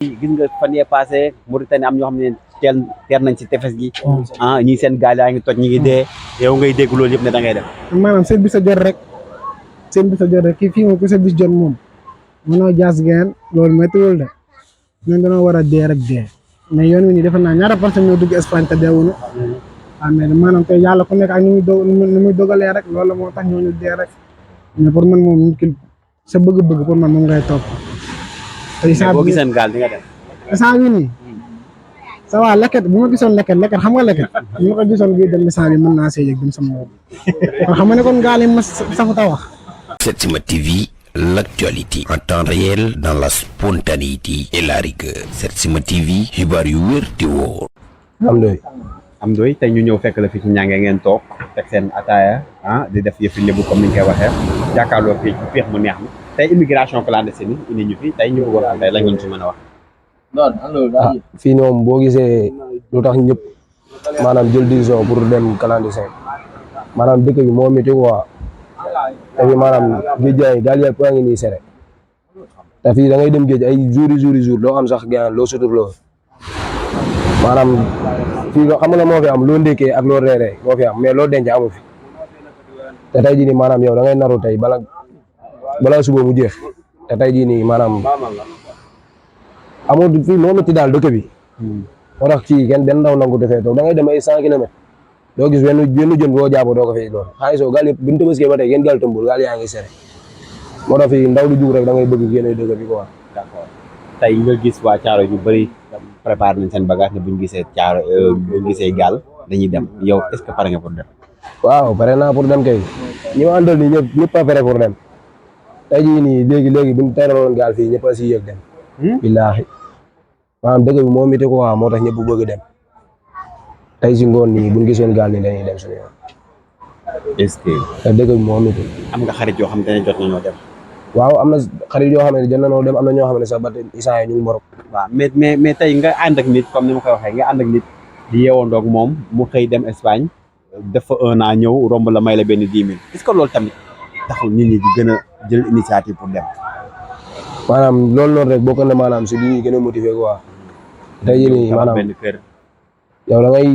gis nga fan yee passé Mauritanie am ñoo xam ne teer nañ ci tefes gi ñii seen gaal yaa ngi toj ñi ngi dee yow ngay dégg loolu yëpp ne da ngay dem maanaam seen bis a jot rek kii fii moom ku sa bis jot moom mënoo jaas geen loolu méttiwul de ñun dañoo war a dee rek dee mais yoon wi nii defe naa ñaata personne ñoo dugg Espagne te deewuñu waaw mais maanaam tey yàlla ku nekk ak ni muy dogalee rek loolu moo tax ñooñu dee rek mais pour man moom nit ki sa bëgg-bëgg pour man moom ngay topp tey saa boo giseen gaal di nga dem saa bi nii ça va leket bu ma gisoon leket xam nga leket bu ma ko gisoon bii dem saa bi mën naa see yëg dem sama bopp kon xam nga ne kon gaal yi ma safu ta wax Setsima TV, l'actualité en temps réel dans la spontanéité et la rigueur. Setsima TV, xibaar yu wér te wóor. am doy tey ñu ñëw fekk la fi ci ñànge ngeen toog teg seen ataaya di def yëfi lébu comme ni ñu koy waxee jàkkaarloo fii ci féex mu neex mi tey immigration clandestine indi ñu fi tey ñu bëggoon xam tey la ñu ci mën a wax fii moom boo gisee lu tax ñëpp maanaam jël décision pour dem clandestin maanaam dëkk bi moo métti quoi te fi maanaam géej gi gaal yëpp yaa ngi nii sere te fii da ngay dem géej ay jour doo am sax gaan loo suturloo maanaam fii xam nga moo fi am loo ndékkee ak loo reeree moo fi am mais loo denc amu fi te tey jii nii maanaam yow da ngay naru tey bala suba mu jeex te tey jii nii maanaam amoo fii moo métti daal dëkk bi moo tax kii kenn benn ndaw nangu defee toog da ngay dem ay 100 kilomètres doo gis benn jën boo jàpp doo ko fay doon xaalisoo gaal yëpp bi ñu tëbaskee ba tey ngeen gaal tëmbul gaal yaa ngi sere moo tax fii ndaw du jug rek da ngay bëgg génne dëkk bi quoi. d'accord tey nga gis waa Thiaroye ñu bëri préparé nañ seen bagage ne buñ gisee buñ gisee gaal dañuy dem yow est-ce que pare nga pour dem waaw pare naa pour dem kay ñi ma àndal nii ñëpp a pare pour dem tey jii nii léegi buñ teeraloon gaal fii ñëpp a si yëg dem billaahi maanaam dëkk bi moo métti quoi moo tax ñëpp bëgg dem tey si ngoon nii buñ gisoon gaal nii dañuy dem suñu yoon est-ce que te dëkk bi moo métti am nga xarit yoo xam te ne jot nañoo dem waaw am na xarit yoo xam ne jot nañoo dem am na ñoo xam ne sax ba isaan yi ñu ngi Morok waaw mais tey nga ànd ak nit comme ni ma koy waxee nga ànd ak nit di yeewandoog moom mu xëy dem Espagne def fa 1 an ñëw romb la may la benn 10 000 est-ce que loolu tamit taxul nit ñi di gën a jël initiative pour dem maanaam loolu noonu rek bokk na maanaam si li ñuy gën a motiver quoi tey jii nii maanaam benn kër yow da ngay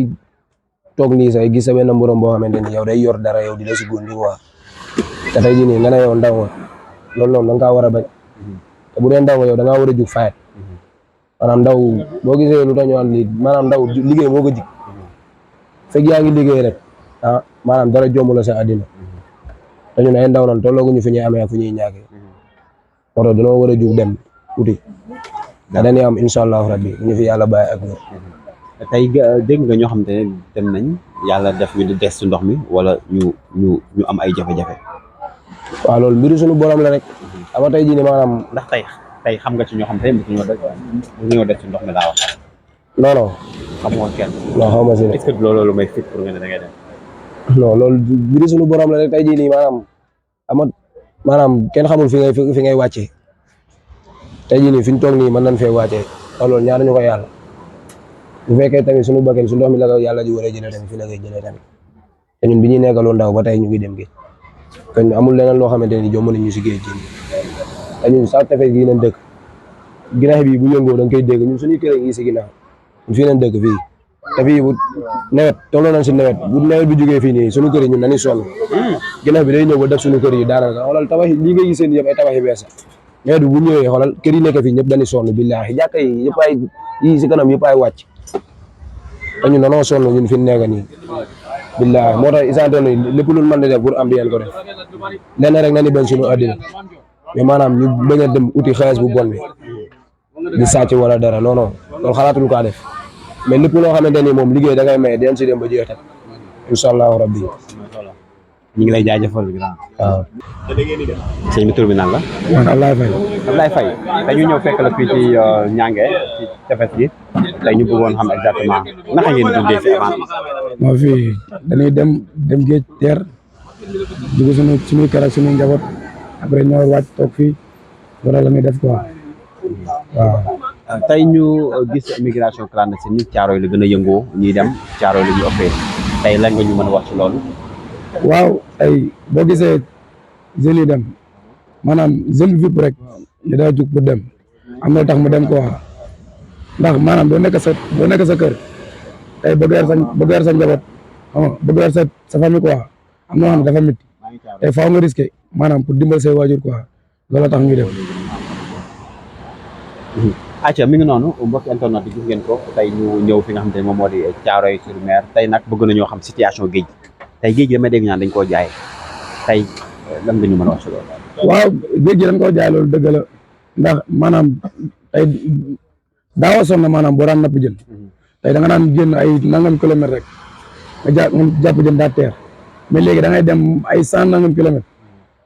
toog nii sax gis sa benn mborom boo xamante ni yow day yor dara yow di la si góondi quoi te tey jii nii nga ne yow ndaw nga loolu noonu da nga kaa war a bañ te bu dee ndaw nga yow da ngaa war a jug fayet maanaam ndaw boo gisee lu tax ñu naan lii maanaam ndaw liggéey moo ko jig fekk yaa ngi liggéey rek maanaam dara jomb la sa àddina te ñun ay ndaw nan tollooguñu fi ñuy amee ak fu ñuy ñàkkee moo tax dañoo war a jug dem uti da dañuy am incha allahu rabbi ñu fi yàlla bàyyi ak ñoom. tey dégg nga ñoo xam te ne dem nañ yàlla def ñu di des ci ndox mi wala ñu am ay jafe-jafe. waaw loolu mbiru suñu borom la rek ama tey jii nii maanaam ndax tey xam nga ci ñoo xam te ne ñoo des ci ndox mi laa wax. non non xamoo kenn. non xaw ma si ne est-ce que loolu may fit pour nga ne da ngay dem. non loolu mbiru suñu borom la rek tey jii nii maanaam kenn xamul fi ngay wàccee tey jii nii fi ñu toog nii mën nañ fee wàccee te loolu ñaar ñu ko yàlla bu fekkee tamit suñu bakkan su ndox mi la ko yàlla ji war a jëlee tamit fi la koy jëlee tamit te ñun bi ñuy nekkaloo ndaw ba tey ñu ngi dem géej kon amul leneen loo xamante ni jomb nañ ñu si géej gi te ñun sax tefes gii nañ dëkk ginnaaw bi bu yëngoo da nga koy dégg ñun suñuy kër yi si ginnaaw ñun fii nañ dëkk fii te fii bu nawet tolloo nañ si nawet bu nawet bi jógee fii nii suñu kër yi ñun dañuy sonn ginnaaw bi day ñëw ba def suñu kër yi daanaka xoolal tabax lii nga gis seen yëpp ay tabax yi bees nawet bi bu ñëwee xoolal kër yi nekk fii ñëpp dañuy sonn billaahi jàkka yi yëpp ay yii si kanam yëpp ay wàcc te ñun dañoo sonn ñun fi nekk nii billaahi moo tax isante ni lépp lu mën di def pour am di leen ko def lenn rek na ni bañ suñu àddina mais maanaam ñu bañ a dem uti xaalis bu bon bi di sàcc wala dara non non loolu xalaatuñu kaa def mais lépp loo xamante ni moom liggéey da ngay may den si dem ba jeex tak incha allahu rabbi ñu ngi lay jaajëfal grand. waaw. sëñ bi tur bi nan la. man Ablaye Faye. Ablaye Faye dañu ñëw fekk la fii ci Niangué ci tefes gi tey ñu bëggoon xam exactement naka ngeen dundee fi avant. moo fi dañuy dem géej teer dugg suñuy kër ak suñuy njaboot après ñëw wàcc toog fii wala la ñuy def quoi waaw. tey ñu gis immigration clandestine ni Thiaroye la gën a yëngoo ñuy dem Thiaroye la ñuy ëppee tey lan nga ñu mën a wax ci loolu. waaw ay boo gisee jeunes yi dem maanaam jeune VIP rek ñu daa jug pour dem am na tax mu dem quoi ndax maanaam doo nekk sa kër tey bëgg yar sa njaboot xam nga bëgg yar sa famille quoi am na xam ne dafa métti tey faaw nga risqué maanaam pour dimbal say waajur quoi loolu tax ñuy def. acca mi ngi noonu mbokk internet yi gis ngeen ko tey ñu ñëw fi nga xam te ne moom moo di Thiaroye-sur-Mer tey nag bëgg nañoo xam situation géej tey géej gi damay dégg ñaan dañ koo jaay tey lan nga ñu mën a wax si loolu. waaw géej gi dañ koo jaay loolu dëgg la ndax maanaam tey daaw a sonn maanaam boo daan napp jën tey da nga daan génn ay nangam kilomètre rek nga jàpp jën daa teer mais léegi da ngay dem ay 100 nangam kilomètre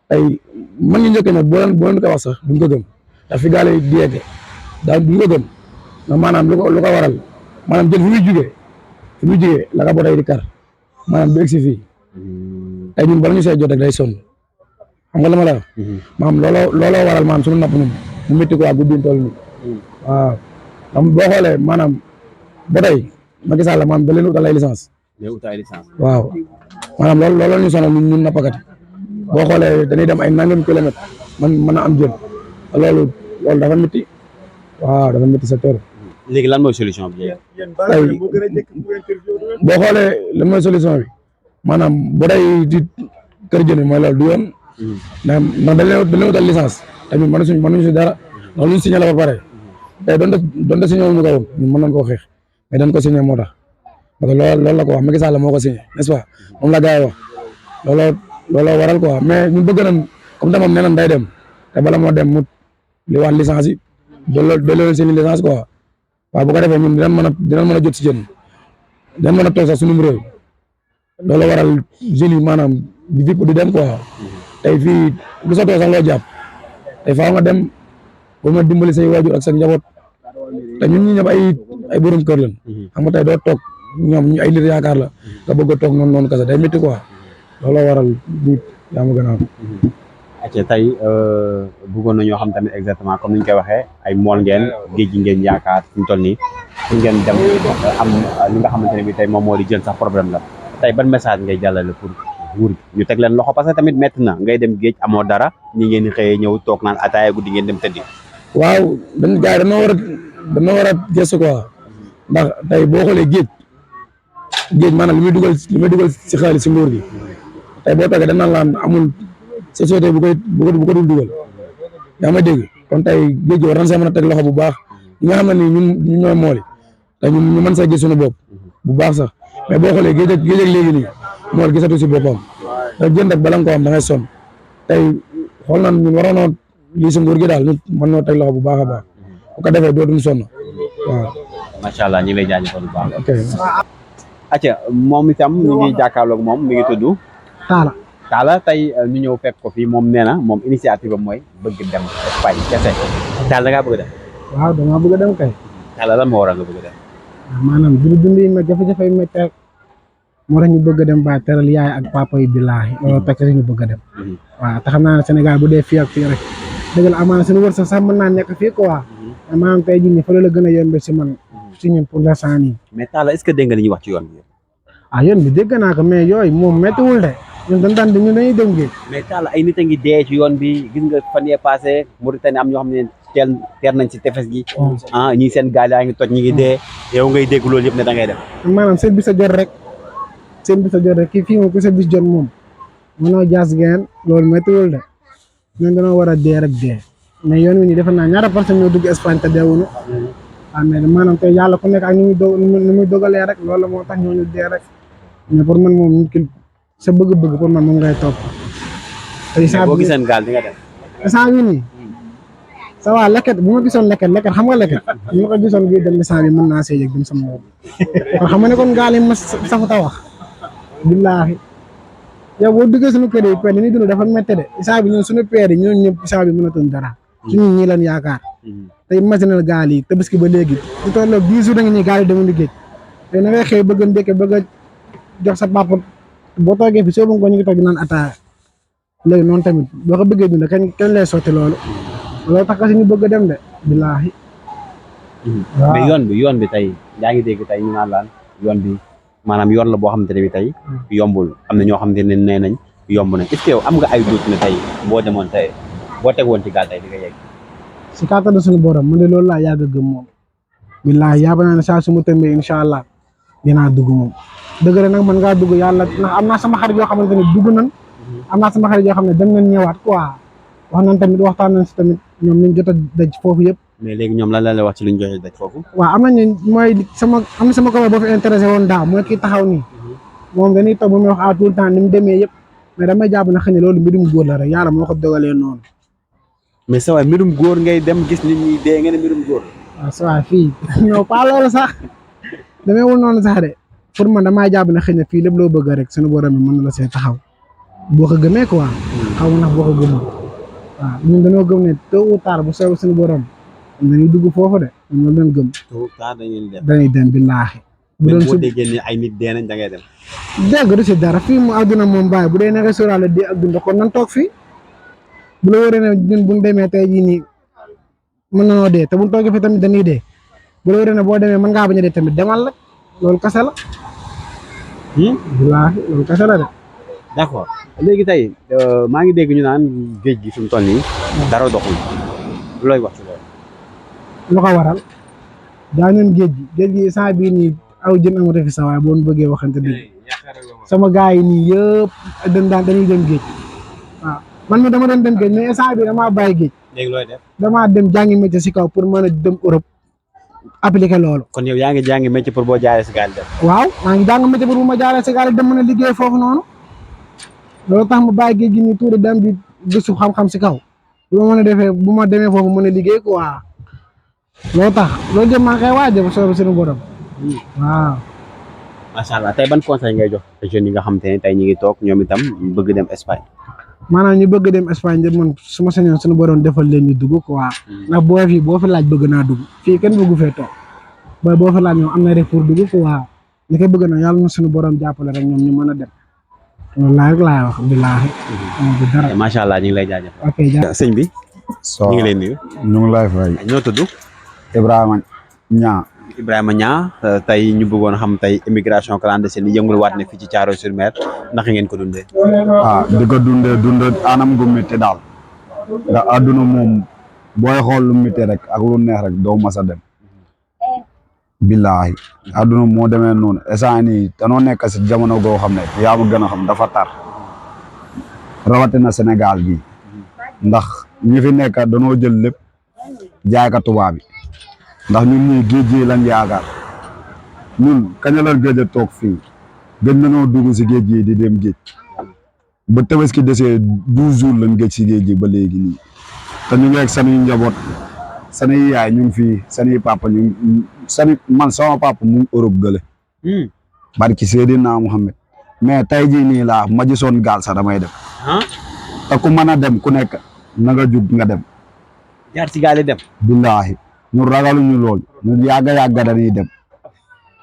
tey man ngi njëkk ne boo leen ko wax sax duñ ko gëm ndax fi gaale di yegg daal duñ ko gëm ndax maanaam lu ko waral maanaam jën fi muy jugee la ka botay di kar maanaam du egsi fii tey ñun bala ñu see jot rek day sonn xam nga la ma la wax maanaam looloo waral maanaam suñu napp ñun mu métti quoi guddi tool nii waaw xam boo xoolee maanaam ba tey Macky Sall maanaam da leen utal ay licence waaw maanaam loolu ñu sonal ñun nappkat boo xoolee dañuy dem ay nangam kilomètre man mën a am jën loolu dafa métti waaw dafa métti secteur léegi lan mooy solution bi tey boo xoolee lan mooy solution bi maanaam ba tey di kër jën mooy loolu du yoon ndax dañ leen utal licence tamit mënuñu si dara ndax luñ signé la ba pare tey doonte signé wuñu ko woon ñun mën nañ koo xeex mais dañ ko signé moo tax parce que loolu la ko wax Macky Sall moo ko signé n'est-ce pas moom la gars yi wax looloo waral quoi mais ñun bëgg nañ comme moom nee nañ day dem te bala moo dem mu li wax licence yi delloo seen licence quoi waaw bu ko defee ñun dinañ mën a jot si jën dinañ mën a toog sax suñu réew loolu waral jeunes yi maanaam di vipp di dem quoi tey fii lu sa toog sax loo jàpp tey faaw nga dem ba ma dimbali say waajur ak sa njaboot te ñun ñi ñëpp ay borom kër lañ xam nga tey doo toog ñoom ñu ay nit yaakaar la nga bëgg a toog noonu kese day métti quoi looloo waral nit yaa ma gën a am. acca tey bëggoon na ñoo xam tamit exactement comme ni ñu koy waxee ay mool ngeen géej gi ngeen yaakaar fi ñu toll nii fu ngeen dem am li nga xamante ne bi tey moom moo di jël sax problème la tey ban message ngay jàllale pour nguur gi ñu teg leen loxo parce que tamit métti na ngay dem géej amoo dara ñi ngeen di xëyee ñëw toog naan ataaya guddi ngeen dem tëddi. waaw gars yi dañoo war a gëstu quoi ndax tey boo xoolee géej maanaam li muy dugal si xaalis si nguur gi tey boo toogee dañ naan laan amul société bu ko dul dugal yaa may dégg kon tey géej gi war nañ see mën a teg loxo bu baax ñi nga xam ne nii ñun ñooy mooli te ñu mën see gis suñu bopp bu baax sax mais boo xoolee géej ak léegi nii mool gisatu si boppam te jën rek bala nga ko am da ngay sonn tey xool nañ ñun waroonoo lii si nguur gi daal nit mën noo teg loxo bu baax a baax bu ko defee dootuñu sonn waaw. macha allah ñu ngi lay jaajëfal bu baax. ok. acca moom itam ñu ngi jàkkaarloog moom mi ngi tudd. Talla tey ñu ñëw fekk ko fii moom nee na moom initiative am mooy bëgg dem Espagne kese Talla da ngaa bëgg a dem. waaw damaa bëgg a dem kay. Talla lan moo waral nga bëgg a dem. maanaam dund yi ma jafe-jafe yi métti rek moo tax ñu bëgg a dem ba teral yaay ak papa yi billaahi loolu fekk ñu bëgg a dem. waaw te xam naa ne Sénégal bu dee fii ak fii rek dëgg la amaana suñu wërsëg sax mën naa nekk fii quoi maanaam tey jii nii fa la gën a yombe si man si ñun pour l'instant nii. mais Talla est-ce que dégg nga li ñuy wax ci yoon bi. yoon bi dégg naa ko mais yooyu moom méttiwul de ñun ñun dañuy dem géej. mais Talla ay nit a ngi dee ci yoon bi gis nga fan yee passé Mauritanie am ñoo xam ne teer nañ si tefes gi. ñii seen gaal yaa ngi toj ñi ngi dee yow ngay dégg loolu yëpp ne da ngay dem. maanaam seen bis a jot rek kii fii moom ku sa bis jot moom mënoo jaas geen loolu méttiwul de ñun dañoo war a dee rek dee mais yoon wi nii defe naa ñaata personne ñoo dugg Espagne te deewuñu mais maanaam tey yàlla ku nekk ak ni muy dogalee rek loolu moo tax ñooñu dee rek mais pour man moom nit ki sa bëgg-bëgg pour man moom ngay topp. boo giseen gaal di nga dem. instant bii nii ça va leket bu ma gisoon leket xam nga leket bu ma ko gisoon bii dem instant bi mën naa see yëg dem sama bopp kon xam nga ne kon gaal yi ma safuta wax billaahi yow boo duggee suñu kër yi peer ni ñuy dund dafa métti de instant bi ñun suñu peer yi ñun ñëpp instant bi mënatuñ dara suñu ñii leen yaakaar te imaginal gaal yi tabaski ba léegi di tolloo 10 jours da nga ñuy gaal yi demuñu liggéey te na ngay xëy bëgg a ndékke bëgg a jox sa papa boo toogee fi soo bëgg ko ñu ngi toog di naan ataaya léegi noonu tamit boo ko bëggee dund kañ lay sotti loolu tax kasi ñu bëgg a dem de billaahi mais yoon bi tey yaa ngi dégg tey ñu naan laan yoon bi maanaam yoon la boo xamante ne bi tey yombul am na ñoo xamante ne nee nañ yomb nañ est-ce que yow am nga ay doute ne tey boo demoon tey boo teg woon ci gaal tey di nga yegg si kàttanu suñu borom man de loolu laa yàgg a gëm moom billahi yaaba naa ne saa su ma tëmbee incha allah dinaa dugg moom dëgg la nag man ngaa dugg yàlla ndax am naa sama xarit yoo xamante ne dugg nañ am naa sama xarit yoo xam ne dem nañ ñëwaat quoi wax nañ tamit waxtaan nañ si tamit ñoom liñ jot a daj foofu yëpp. mais léegi ñoom lan la wax ci luñ joxe daj foofu. waaw am nañu mooy sama copain boo fi intéressé woon daaw mooy kii taxaw nii moom dañuy toog ba muy wax tout le temps ni mu demee yëpp mais damay jàpp na xëy na loolu mbirum góor la rek yàlla moo ko dogalee noonu. mais sa waay mbirum góor ngay dem gis nit ñi dee nga ne mbirum góor. waaw sa waay fii non pas loolu sax demeewul noonu sax de pour man damaa jàpp ne xëy na fii lépp loo bëgg rek suñu borom bi mën na la see taxaw boo ko gëmee quoi xaw ma ndax boo ko gëmee waaw ñun dañoo gëm ne tôt ou tard bu soobee suñu borom dañuy dugg foofu de ñun loolu lañ gëm. tôt ou tard dañuy dem billaahi. bu doon boo déggee ni ay nit dee nañ da ngay dem. dégg du si dara fii mu àdduna moom bàyyi bu dee naka sóoraale di ak dund kon nan toog fii bu la wéree ne ñun bu ñu demee tey jii nii mën nañoo dee te bu ñu toogee fi tamit dañuy dee bu la wéree ne boo demee mën ngaa bañ a dee tamit demal rek loolu kese la. wallaahi loolu kese la de. d'accord léegi tey maa ngi dégg ñu naan géej gi fi mu toll nii. dara doxul looy wax ci loolu. lu ko waral daa ñun géej gi saa bii nii aw jën amatu fi sa waay boo bëggee waxante dëgg sama gars yi nii yëpp dañuy dem géej waaw man mi dama doon dem géej mais instant bi damaa bàyyi géej. léegi looy def. damaa dem jàngi métier si kaw pour mën a dem Europe appliquer loolu. kon yow yaa ngi jàngi métier pour boo jaaree si gaal dem. waaw maa ngi jàng métier pour bu ma jaaree si gaal dem mën a liggéey foofu noonu loolu tax ma bàyyi géej gi nii tuuti dem di gëstu xam-xam si kaw bu ma demee foofu mën a liggéey quoi loolu tax loolu jëm maa ngi koy waajal ba soobee suñu borom waaw. macha allah tey ban conseil ngay jox jeunes yi nga xam te ne tey ñu ngi toog ñoom itam bëgg dem Espagne. maanaam ñu bëgg dem Espagne de man su ma sañoon suñu borom defal leen ñu dugg quoi ndax boo fi laaj bëgg naa dugg fii kenn bëggu fee toog boo fi laaj ñoom am na rek pour dugg quoi li koy bëgg na yàlla na suñu borom jàppale rek ñoom ñu mën a dem loolu laa rek laay wax billaahi du dara. macha allah ñu ngi lay jaajëfal. ok jaajëf sëñ bi. ñu ngi lay nuyu. ñu ngi lay fay. ñoo tudd. Ibrahima Niang tey ñu bëggoon xam tey immigration clandestine yi yëngul waat ne fii ci Thiaroye-sur-Mer naka ngeen ko dundee. di ko dund anam gu métti daal ndax àdduna moom booy xool lu métti rek ak lu neex rek doo mas a dem billaahi àdduna moo demee noonu instant nii danoo nekk si jamono goo xam ne yaa ma gën a xam dafa tar rawatina Sénégal gi ndax ñi fi nekk danoo jël lépp jaay ka tubaab bi ndax ñun ñii géej gi lañ yaakaar ñun kañ la gëj a toog fii gëj nañoo dugg si géej gi di dem géej ba Tabaski desee 12 jours lañ gëj si géej gi ba léegi nii te ñu ngi ak sanuy njaboot sanuy yaay ñu ngi fii sanuy papa man sama papa mu ngi Europe gële barki Seydina Muhammad mais tey jii nii laa ma gisoon gaal sax damay dem te ku mën a dem ku nekk na nga jug nga dem jaar ci gaal yi dem. billaahi ñu ragaluñu lool ñu yàgga dañuy dem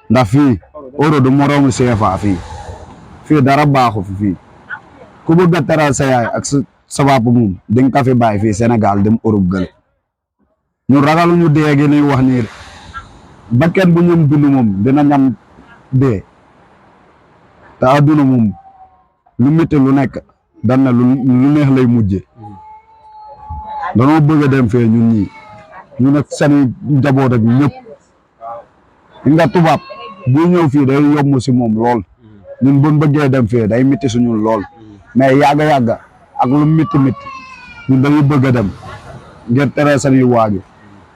ndax fii euro du moroomu CFA fii dara baaxu fii ku bëgg a teral sa yaay ak sa papa moom di nga ko fi bàyyi fii Sénégal dem Europe gël ñu ragaluñu dee gi ñuy wax nii bakken bu ñam dund moom dina ñam dee te adduna moom lu métti lu nekk dan na lu neex lay mujje danoo bëgg a dem fee ñun ñii ñu nekk seen njaboot ak ñëpp nga tubaab bu ñëw fii day yomb si moom lool ñun buñ bëggee dem fee day métti suñu lool mais yàgga ak lu métti ñun dañuy bëgg a dem ngir tere seen waaju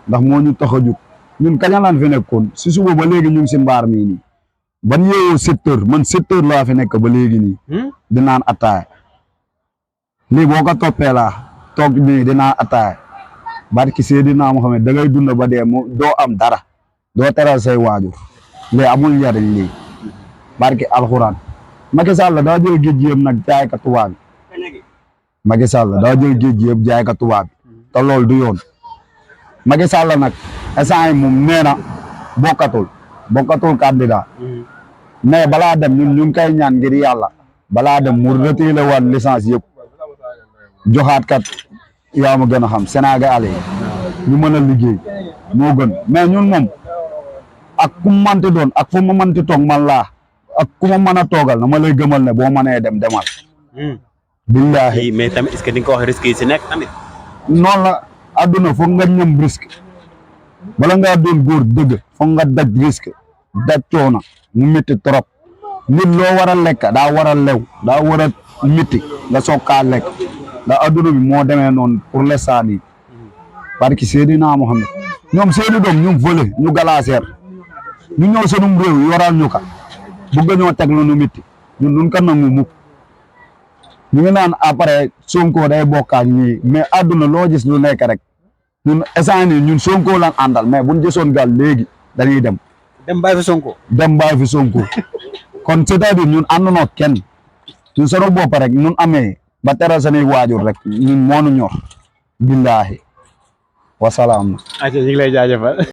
ndax moo ñu tax a jug ñun kañalaan fi nekkoon si suba ba léegi ñu ngi si mbaar mii nii ban yeewoo 7 heures man 7 heures laa fi nekk ba léegi nii di naan attaaya lii boo ko toppee laa toog nii di naan attaaya barki Seydina Muhammad da ngay dund ba dee doo am dara doo teral say waajur lii amul njariñ lii barki alxuraan Macky Sall daa jël géej gi yëpp nag jaay ka tubaab bi Macky Sall daa jël géej gi yëpp jaay ka tubaab bi te loolu du yoon Macky Sall nag instant yi moom nee na bokkatul candidat mais balaa dem ñun ñu ngi koy ñaan ngir yàlla balaa dem mu retiré waat licence yëpp joxaat kat yaa ma gën a xam Sénégal yi ñu mën a liggéey moo gën mais ñun moom ak ku mu mënti doon ak fu mu mënti toog man laa ak ku ma mën a toogal na ma lay gëmal ne boo mënee dem demal. billaahi mais tamit est-ce que di nga ko wax risque yi si nekk tamit. noonu la àdduna foog nga ñëm risque bala ngaa doon góor dëgg foog nga daj risque daj coono mu métti trop nit loo war a lekk daa war a lew daa war a métti nga soog kaa lekk ndax adduna bi moo demee noonu pour l'instant nii parce que Seydina Mohamed ñoom seeni doom ñu volé ñu galaaseer ñu ñëw sunum réew yoral ñu ka bëgg ñoo teg lu nu métti ñun duñ ko nangu mukk ñu ngi naan après Sonko day bokk ak ñii mais adduna loo gis lu nekk rek ñun instant nii ñun Sonko lan àndal mais buñ jësoon gal léegi dañuy dem bàyyi fi Sonko. dem bàyyi fi Sonko kon c'est-à-dire ñun àndunoo kenn ñun sunu bopp rek ñun amee ba teral sanuy waajur rek ñun moo nu ñor billaahi wasalaam. ñu ngi lay jaajëfal.